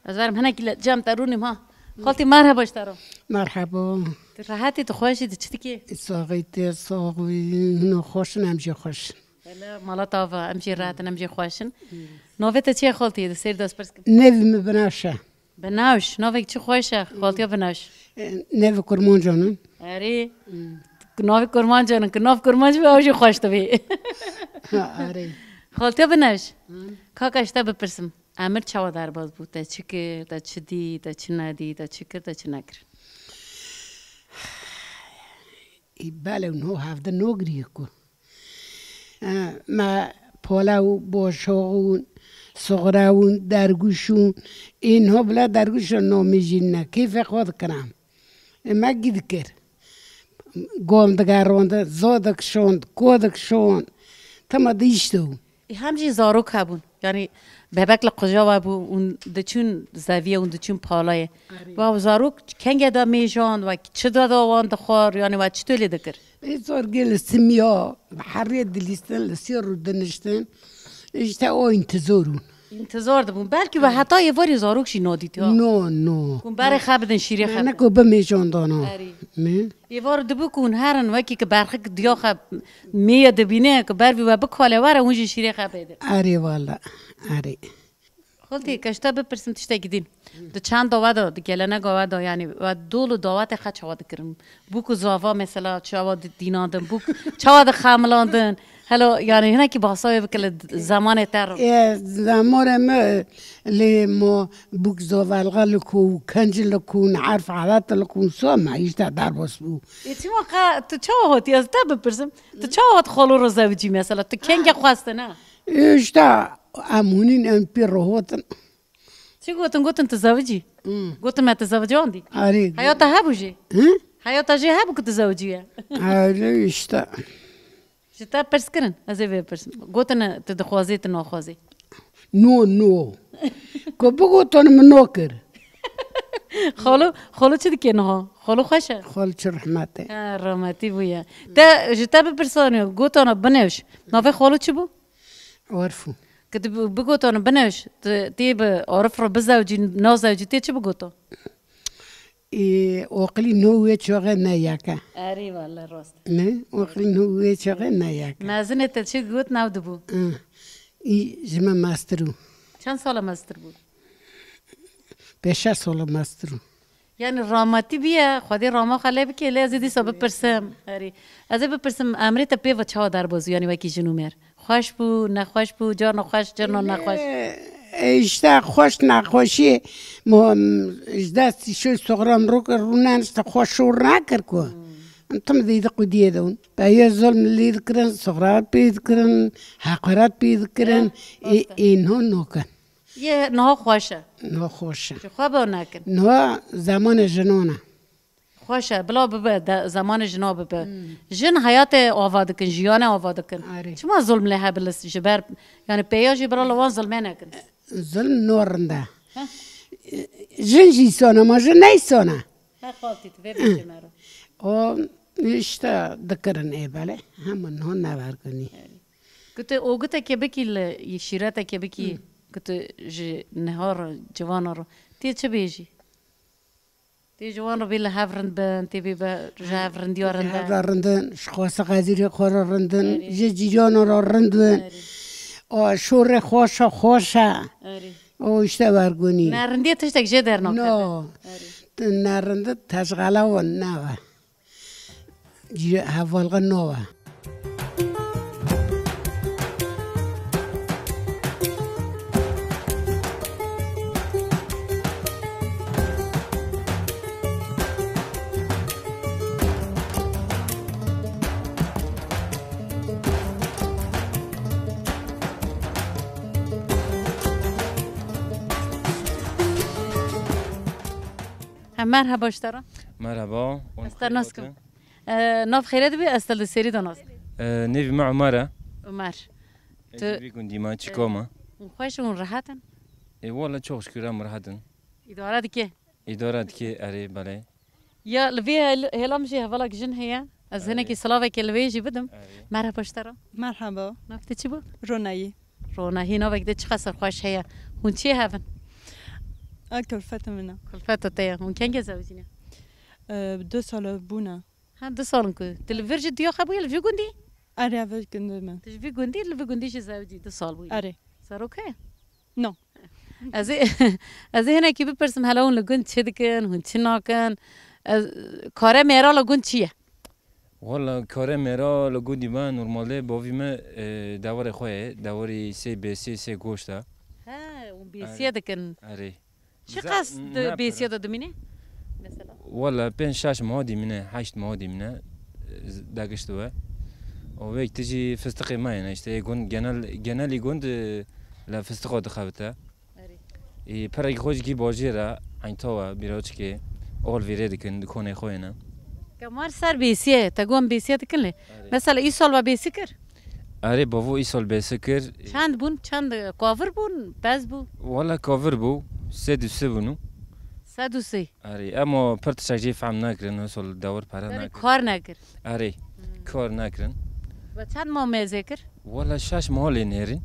Ez verim hinekî li cem te rûnîm ha. Xaltî merheba ji te re. Merhaba. Tu rehetî, tu xweş î, tu çi dikî? Saxî te, sax bî, hino xweş in, em jî xweş in. Hele mala te ava, em jî rehet in, em jî xweş in. Navê te çi ye xaltî? Di sêr de ez pirs kim. Nevî min Binewş e. Binewş, navek çi xweş e, xaltiya Binewş. E, nevî kurmancan in. Erê. Navê kurmancan in, ku nav kurmanc be, ew jî xweş dibê. Ha, erê. Xaltiya Binewş. Hı. Kaka ji te bipirsim. Emir çawa derbas bû? Te çi kir? Te çi dî? Te çi nedî? Te çi kir? Te çi nekir? Î belê û no hevde no girî ku. E, me pole û boşox û soxre û dergûş û ê no bile dergûş nomî jî ne. Kêfê xwe dikirim. Ê me gî dikir. Gom digerandin, zo dikişand, ko dikişand. Tema dîşt û. Ê, hem jî zarok hebûn. Yanî bebek li quja we bû, hûn diçûn zeviyê, hûn diçûn palayê. Erê. Wa zarok kengê de mêjand, we çi de da wan dixwar, yanî we çi tolê dikir? Ê zor gel li simya, bi herrê dilîstin, li sî rûdiniştin. Îşte o întizor bûn. Întizor dibûn. Belkî we heta êvarî zarok jî nadît ya. No, no. Hûn berê xwe bidin şîrê xwe. Ne ku bimêjandana. Erê. Ne? Êvar dibû ku hûn herin wekî ki berxik diya xwe mêye dibîne, ku ber vî we bikale were, hûn jî şîrê xwe bêdin. Erê wala, erê. Xultî, ke ji te bipirsim tiştekî din. Di çanda we de, di gelenega we de, yanî we dol û dawetê xwe çawa dikirin? Bûk û zava mesela çawa di-, dînandin? Bûk çawa dixemilandin? Helo, yanî hinekî bahsa wê bike li d-, zemanê te re. Ê, zemanê me lê ma bûk zava li ku, kenc li ku, nerf adet li ku, so me îşte derbas bû. Ê, çima qe-, tu çawa hatî? Ez te bipirsim. Tu çawa hat xalo re zewicî mesela? Tu kengê xwestine? Ê, îşte em hûnîn em pê re hatin. Çi gotin? Gotin tu zewicî? Hmm. Gotin me tu zewicandî? Arê. Heya te hebû jî? Hı? Heya te jî hebû ku tu zewicî ye? Arê işte. Ji te pirs kirin? Ez ê vê pirsim. Gotin tu dixwazî, tu naxwazî? No, no. Ku bigotin min nakir. Xalo, xalo çi dike niha? Xalo xweş e? Xalo çi rehmet e. Ha, rehmetî bûye. Te ji te bipirsanî, gotana Binewş. Navê xalo çi bû? Orfû. Ki tu bi-, bigotana Binewş, tu tê bi Arif re bizewcî, nazewcî, tê çi bigota? Ê, oqilî no wê çaxê ne yek e. Erê, wele rast. Ne? Oqilî no wê çaxê ne yek e. Mezinê te çi got, nav dibû? Hı. Î ji me mestir û. Çend sala mestir bû? Pêş şeş sala mestir û. Yani ramatî bîye, Xwedê rama xwe lê bike, lê ez ê dîsa bipirsim. Erê. Ez ê bipirsim, emrê te pê ve çawa derbas bû, yani wekî jin û mêr? Xweş bû, nexweş bû, carna xweş, carna nexweş? E, e, işte xweş nexweşî, mo, ji destî şoy soxram rû kir, rûnen işte xweş şor nekir ku. Tim dîdik û diyê de hûn. Peya zulm lê dikirin, soxra pê dikirin, heqaret pê dikirin. E, ê, rast e. Ê niha nokin. Yê niha xweş e. Niha xweş e. Ji xwe bo nekin. Niha zemanê jinan e. Xweş e, bila bibe, de, zemanê jina bibe. Hmm. Jin heyatê ava dikin, jiyanê ava dikin. Erê. Çima zulm lê hebe li ji ber, yani peya jî bila li wan zulmê nekin? Zulm no rind e. Heh. Jin jî îson e, ma jin ne îson e. Her xaltî tu vê bêje me re. O işte dikirin ê belê. Hema niha neverkinî. Erê. Gute, o gutekê bikî li, şîretekê bikî, Hmm. gute ji niha re, civana re. Tê çi bêjî? Tê ji wan re bê li hev rind bin, tê bê be ji hev rindiya rind Ji hev re rindin, ji xwasa qezîrê xwe re rindin, Erê. ji cîrana re rind bin. Erê. O şorê xweşa xweş e. Erê. O işte vergonî. Nerindiyê tiştek jê dernakeve. No. Erê. Tu nerindi teşxela wan nava. Cî-, hevalga nava. Ha, merheba ji te re. Merheba. Ez te nas kim. E, nav xêre dibe, ez te li serî de nas. E, nêvî me Umer e. Umer. Ez Tu, ji vî gundî me, e, çika me. Hûn xweş in, hûn rehet in? E, wele çok şükür em rehet in. Îdare dike? Îdare dike, erê, belê. Ya, li vê hêl-, hêla min jî hevalek jin heye. Ez Erê. hinekî silavekê li vê jî bidim. Erê. Merheba ji te re. Merheba. Nav te çi bû? Ronayî. Ronahî, navek de çiqas serxweş heye. Hûn çi hev in? A, kulfeta min e. Kulfeta te ye. Hûn kengê zewicîne? E, du sal bûne. Ha, du sal in ku. Tu li vir jî diya xwe bûye li vî gundî? Erê, vir gundî me. Tu ji vî gundî, li vî gundî jî zewicî, du sal bûye. Erê. Serok heye? No. Ez ê, ez ê hinekî bipirsim, hela hûn li gund çi dikin, hûn çi nakin? Ez, kare mêra li gund çi ye? Wala kare mêra li gundî me normalde bavî me, e, dewarê xwe ye. Dewarî sê bêsiyê, sê goşt e. He, hûn bêsiye dikin. Erê. Çi qas di bêsiye de dimîne? Mesela? Wala pênc şeş meha dimîne, heşt meha dimîne, e, degişt we. O wek tijî fistiqê me yene, işte, ê gund, genel, genelî gund, e, le fistiqo dixebite. Erê. Ê, perek xwe jî kî bajêr e, Eyntawe, Bîroçikê, ol vîrê dikin, dikonê xwe yene. Kemar ser bêsiye, te gon bêsiye dikin lê. Erê. Mesela îsal ve bêsi kir? Erê, bavo îsal bêsi kir. Çend bûn, çend, e, kavir bûn, pez bû? Wala kavir bû, sed û sê bûn. Sed û sê? Erê, ema pir tiştek jê fehm nekirin, îsal dewir pere Erê, nekir. kar nekir. Erê, Hmm. kar nekirin. Ve çend ma mêzê kir? Wala şeş meha lê nêrin.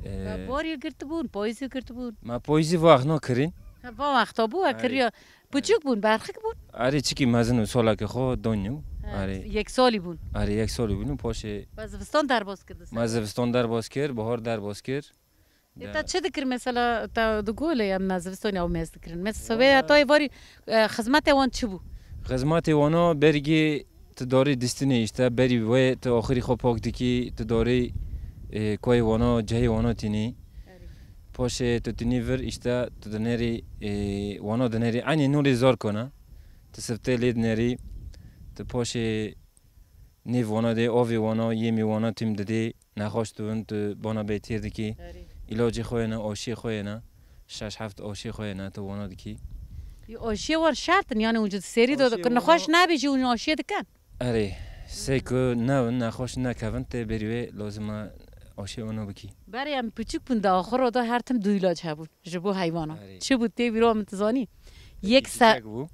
Ve Ee, barî girtibûn, payîzî girtibûn? Me payîzî vaxno kirin. Ha, va wexta bû, e, Erê. kiriya. Buçuk bûn, berxik bûn? Erê, çikî mezin û soleke xwe donî û. Ha, Erê. yek salî bûn. Erê, yek salî bûn û paşê. Ve zivistan derbas kir di ser. Me zivistan derbas kir, bahar derbas kir. Ê, te çi dikir mesela, te digot lê em me zivistan ew mêz dikirin. Mes-, Wala. Sibê heta êvarî, e, xizmetê wan çi bû? Xizmetê wana bergê tu darî distinê işte, berî wê tu axirî xwe pak dikî, tu darî, e, koyê wana, cihê wana tînî. Erê. Paşê tu tînî vir işte, tu dinêrî, e, wana dinêrî. Eynî nûlê zar kona. Tu sifte lê dinêrî. Tu paşê nêv wana dê, avê wana, yêmî wana tîm didê. Nexweş tu win tu bana bê têr dikî. Erê. Îlacê xwe yene, aşiyê xwe yene. Şeş heft aşiyê xwe yene, tu wana dikî. Yê aşiyê wan şert in, yani hûn ji serî de Aşiyê dikin. wana Nexweş nebî jî hûn aşiyê dikin. Erê, sê ku newin, nexweş nekevin, tê berî wê lazim e aşiyê wana bikî. Berê em piçik bûn de axiro de her tim du îlac hebûn ji bo heywana. Erê. Çi bû tê bîra min tu zanî? Yek se- çiçek bû.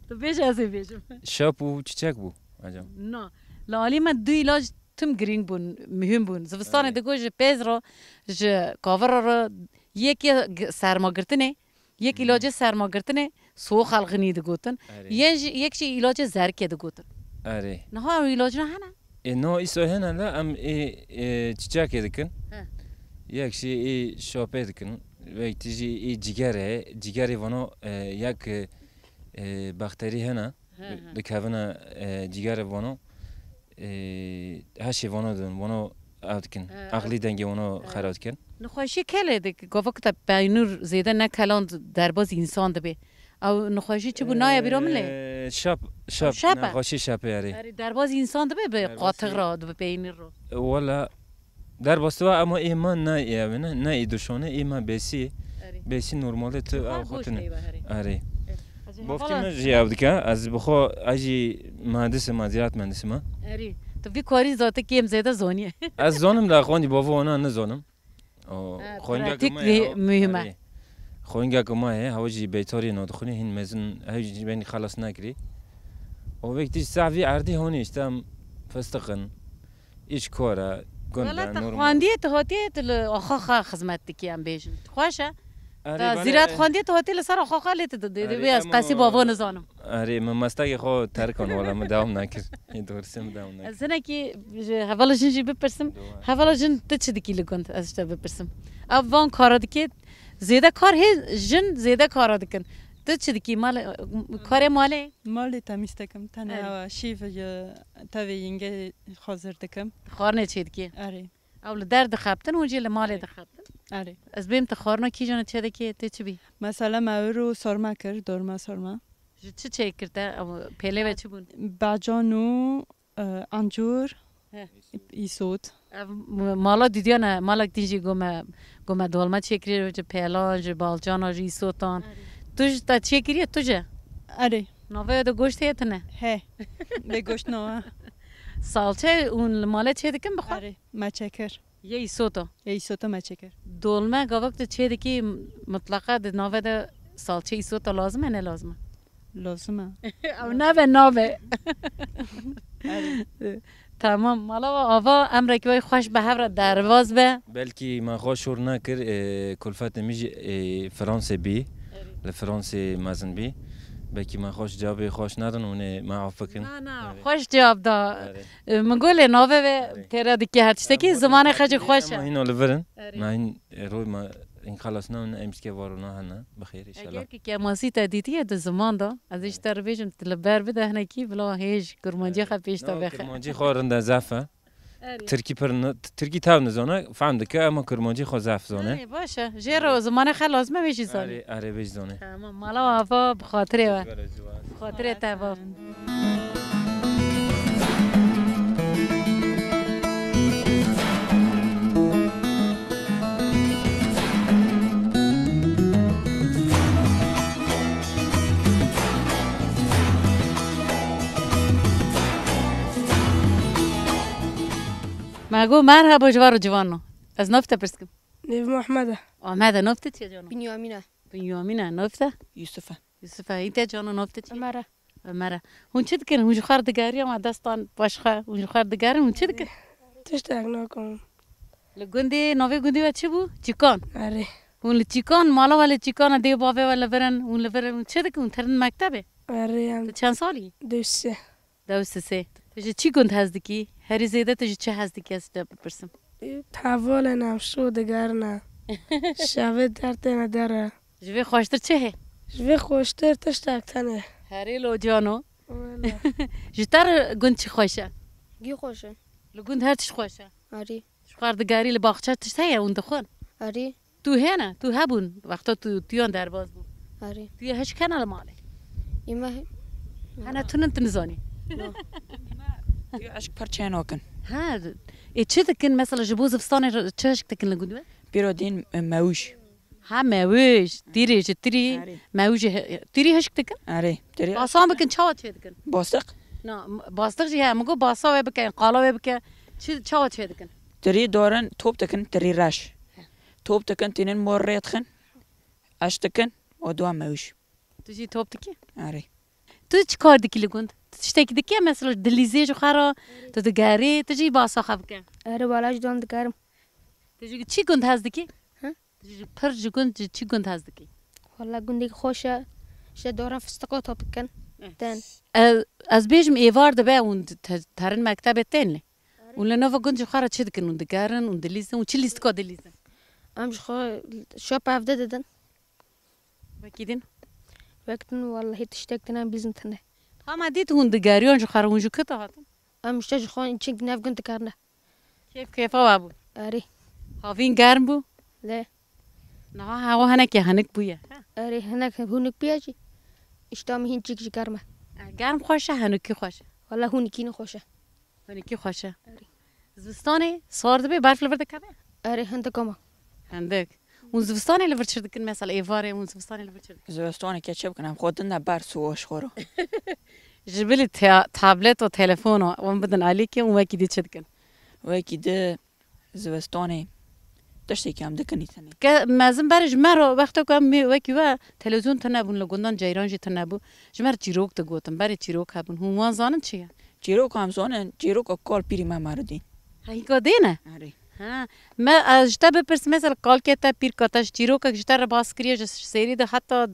Tu bêje ez ê bêjim. Şap û çiçek bû, acaba. Na. Li alî me du îlac tim girîng bûn, muhîm bûn. Zivistanê Erê. digot ji pêz re, ji kavira re, yek ye g-, sermagirtinê, yek Hı. îlacê sermagirtinê, Soxalxinî digotin. Erê. Yên jî, yek jî îlacê zerikê digotin. Erê. Niha ew îlacna hene? Ê, no îso hene la em ê, ê, çiçekê dikin. He. Yek jî ê şopê dikin. Wek tijî ê cigerê, cigerê vano, e, yek, e, e, bakterî hene. He, he. Dikevine, e, cigerê vano. E, heşê vano din, vano ew dikin. He, Aqlî dengê vano he. Xera dikin. Nexweşî kelê dik, gava ku te peynûr zêde ne kelan derbaz însan dibe. Ew nexweşî çi bû, naya bîra min lê? Ee, şap, şap, şap e? Nexweşî şapê erê. Erê, derbaz însan dibe bi Derbazî- qatig ra, dibe peynîr ra. Wala, derbas dibe ama ê me ne ê ev ne, ne ê duşone, ê me besî. Erê. Besî normalde tu Xwe ew goşt xotine. Ê be herê. Erê. Ez ê Bofkê hevala- min jî ev dike, ez bi xwe, ez jî mühendis im, ez ziraat mühendis im. Erê. Tu vî karî zate kêm zêde zaniye. Ez zanim la xwendî bavo wana nizanim. O, Ha, xwengeke pratik me vî ye, o, muhîm e. Erê. Xwengeke me ye, hewa jî beytarî nadixwînî, hîn mezin, hew jî benî xelas nekirî. O vek tî sehvî erdî honî işte em fistiqin, îş kore, gund Wala e, te normal. Xwendiye, tu hatiye, tu li axaxa xizmet dikî, em bêjin. Tu xweş e? Erê, Te bale, zîrat e. Xwendiye, tu hatiye li ser axaxa lê tu di-, di-, Erê, dibê ez em qesî o bavo nizanim. Erê, min mestegê xwe terkan wala, min dewam nekir. Ê, doğrusu min dewam nekir. Ez hinekî ji hevala jin jî bipirsim. Doğru. Hevala jin tu çi dikî li gund? Ez ji te bipirsim. Ev van kara dike, zêde kar hê jin zêde kara dikin. Tu çi dikî? Mal, karê malê? Malê temîz dikim. Tenê Erê. Ewa şîv, e, tevê yenge hazir dikim. Xwarinê çê dikî? Erê. Ew li der dixebtin, hûn jî li malê dixebtin? Erê. Ez bêm tu xwarina kîjan çê dikê, tê çi bî? Mesela me wiro sarma kir, dorma sarma. Ji çi çê kir te? Ew pêlê ve çi bûn? Bacan û, e, ancûr, He. Îsot. Ev m-, mala dîdiyan e, malek din jî gome, gome dolma çêkirî, ji pêlan, ji balcana, ji îsotan. Erê. Tu ji te çêkiriye, tu ji? Erê. Navê de goşt heye tine? He. Lê goşt nava. Salçe hûn li malê çê dikin bi xwe? Erê, me çêkir. Yê îsoto. Yê îsoto me çêkir. Dolme gavak tu çê dikî, mutlaqa di navê de salçe îsoto lazim e, ne lazim e? Lazim e. Ew nabe, nabe. Erê. Tamam, mala we ava, emrekî we xweş be, hev re derbaz be. Belkî me xwe şor nekir, e, kulfetê min jî, e, Fransê bî. Erê. Li Fransê mezin bî. Belkî me xweş cevabê xweş nedin, hûn ê me af bikin. Na, na, Erê. Xweş cevab da. Erê. E, min got lê navê ve Erê. Têra dikî her tiştekî, Em zimanê xwe jî xweş e. Em hîn li vir in. Erê. Me hîn, e, roy me hîn xelas nabin, em îske varo nahene. Bi xêr, inşallah. Eger ki kemasî te dîtiye di ziman de, ez ê ji te re bêjim, tu li ber bide hinekî, bila hêj kurmancî Erê. xwe pêş de No, bexe. Kurmancî xwe rinde zaf e. Erê. Tirkî pir ni-, tirkî tev nizane, fehm dike, ama kurmancî xwe zaf zane. Erê, baş e. Jê re zimanê xwe lazim e, wê jî zanî. Erê, erê, wê jî zane. Tamam, mala ava, bi xatirê we. Ji we re jî we. Xatirê te bo. Me got merhaba ji van re ciwano. Ez nav te pirs kim? Nêv Muhammed e. Ahmed e, nav te çi ye cano? Binyamîn e. Binyamîn e, nav te? Yusuf e. Yusuf e, hîn te cano nav te çi? Ömer e. Ömer e. Hûn çi dikin? Hûn ji xwe re digerî ama destan paş xwe. Hûn ji xwe re digerin, hûn çi dikin? Tiştek nakim. Li gundê, navê gundê we çi bû? Çîkan. Erê. Hûn li Çîkan, mala we li Çîkan e, dê bavê we li vir in, hûn li vir in, hûn çi dikin? Hûn terin mektebê? Erê, em. Tu çend salî? Dê û sê. Dê û sê. Tu ji çi gund hez dikî? Herî zêde tu ji çi hez dikî, ez ji te bipirsim? Hevalên em şo digerine. Şevê der têne dere. Ji vê xweştir çi hê? Ji vê xweştir tiştek tenê. Herê lo cano. Wele. Ji te re gund çi xweş e? Gî xweş e. Li gund her tişt xweş e. Erê. Ji xwe re digerî li baxçe tişt heye hûn dixwin? Erê. Tu hene, tu hebûn, wexta tu, tu yan derbas bû. Erê. Tu yê hişk hene li malê? Ê me he- Hene tunin tu nizanî. No. Tu hişk pir çênokin. Ha, ê çi dikin? Mesela ji bo zivistanê re çi hişk dikin li gund we? Pîro dîn, e, mewij. Ha, mewij. Tîrê ji tîrî, Erê. Mewij ji he-, tîrî hişk dikin? Erê. Tîrî Basan bikin, çawa çê dikin? Bastiq? Na, m-, bastiq jî he, min got basa wê bike, qala wê bike. Çi, çawa çê dikin? Tirî dorin, top dikin, tirî reş. Top dikin, tînin mor rê dixin. Eş dikin, o dua mewij. Tu jî top dikî? Erê. Tu çi kar dikî li gund? Tu tiştekî dikî, mesela dilîzê ji xwe re, tu digerî, tu jî basa xwe bike. Erê, wala ji dan digerim. Tu ji çi gund hez dikî? Hı? Tu ji pir ji gund, ji çi gund hez dikî? Wala gundek xweş e. Ji dora fistiko top dikin. Eh. Tên. Ez, ez bêjim êvar dibe hûn di-, te-, terin mektebê tên lê. Hûn li nava gund ji xwe re çi dikin? Hûn digerin, hûn dilîzin, hûn çi lîstika dilîzin? Em ji xwe şop evde didin. Wekî din? Wek din wellahî tiştek din em bîzin tune. Hema dît hûn digeriyan ji xwe re, hûn ji ku te hatin? Em işte ji xwe çink nev gund dikarine. Kêf kêfa we bû? Erê. Havîn germ bû? Lê. Niha hewa hinekê hinik bûye. Erê, hinek hûnik bûye jî. Îşta min hîn çîk jî germ e. E, germ xweş e, hinekî xweş e? Wala hûnikî ne xweş e. Hinekî xweş e. Erê. Zivistanê sar dibe, berf li vir dikeve? Erê, hindik ama. Hindik. Hûn zivistanê li vir çi dikin? Mesela êvarê hûn zivistanê li vir çi dikin? Zivistanê ke çi bikin? Em xwe din de ber sowaş xwe re. Ji bilî te-, tablet û telefono wan bidin alîkê û wekî dî çi dikin? Wekî di zivistanê tiştekî em dikin î tenê. Ke mezin berê ji me re wexto ku em mê-, wekî we televîzyon tune bûn, li gundan ceyran jî tune bû. Ji me re çîrok digotin, berê çîrok hebûn. Hûn wan zanin çi ye? Çîroka em zanin, çîroka kal pîrî me me re dîn. Ha, hîka dê ne? Erê. Ha. Me, ez ji te bipirsim, mesela kalkê te, pîrka te ji çîrokek ji te re bas kiriye, ji serî de heta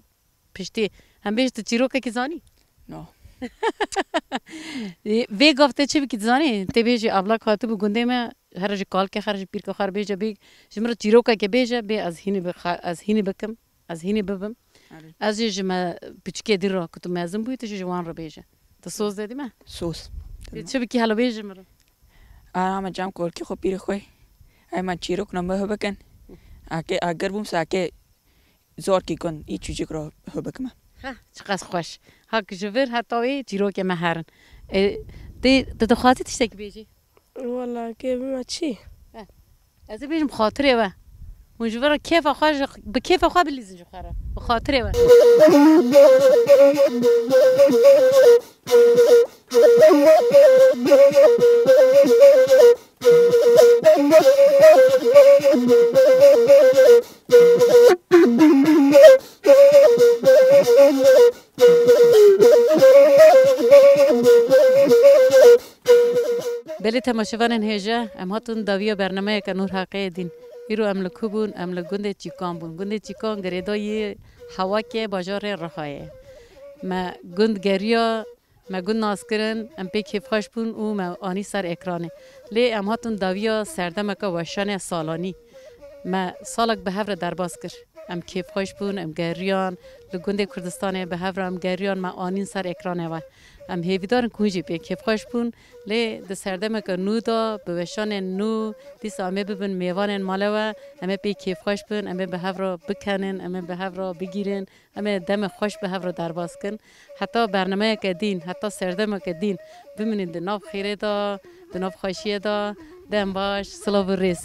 piştî. Em bêjin tu çîrokekî zanî? No. Vê gav te çi bikî dizanî? Tê bêjî, ablak hatibû gundê me, here ji kalkê xwe re, ji pîrka xwe re bêje, bê ji min re çîrokekê bêje, bê ez hînî bi-, ez hînî bikim, ez hînî bibim. Erê. Ez jî ji me piçikê dî re ku tu mezin bûyî, tu jî ji wan re bêje. Tu soz dedî me? Soz. Tê çi bikî helo bêje min re. Ana me cem kolkî xwe pîrê xwe. Ey me çîrok ne me bikin. Eke eger bûm se eke Zorkî gund î çûçik ro hubikime. Heh, çiqas xweş. Hak ji vir heta wê çîrokê me herin. E, tê, tu dixwazî tiştekî bêjî? Wala kê bime çi? Heh. Ez ê bêjim xatirê we. Hûn ji vir re kêfa xwe ji, bi kêfa xwe bilîzin ji xwe re. Bi xatirê we. Belê temaşevanên hêja, em hatin dawiya bernameyeke Nûr Haqê Dîn. Îro em li ku bûn? Em li gundê Çîkan bûn. Gundê Çîkan girêdayî Hewakê bajarê Rihayê. Me gund geriya, me gund nas kirin, em pê kêfxweş bûn û me anî ser ekranê. Lê em hatin dawiya serdemeke weşanê salanî. Me salek bi hev re derbas kir. Em kêfxweş bûn, em geriyan, li gundê Kurdistanê bi hev re em geriyan, me anîn ser ekranê we. Em hêvîdar in ku hûn jî pê kêfxweş bûn, lê di serdemeke nû de, bi weşanên nû, dîsa em ê bibin mêvanên mala we, em ê pê kêfxweş bin, em ê bi hev re bikenin, em ê bi hev re bigîrin, em ê demê xweş bi hev re derbas kin. Heta bernameyeke dîn, heta serdemeke dîn bimînin di nav xêrê de, di nav xweşiyê de. Dem baş, silav û rêz.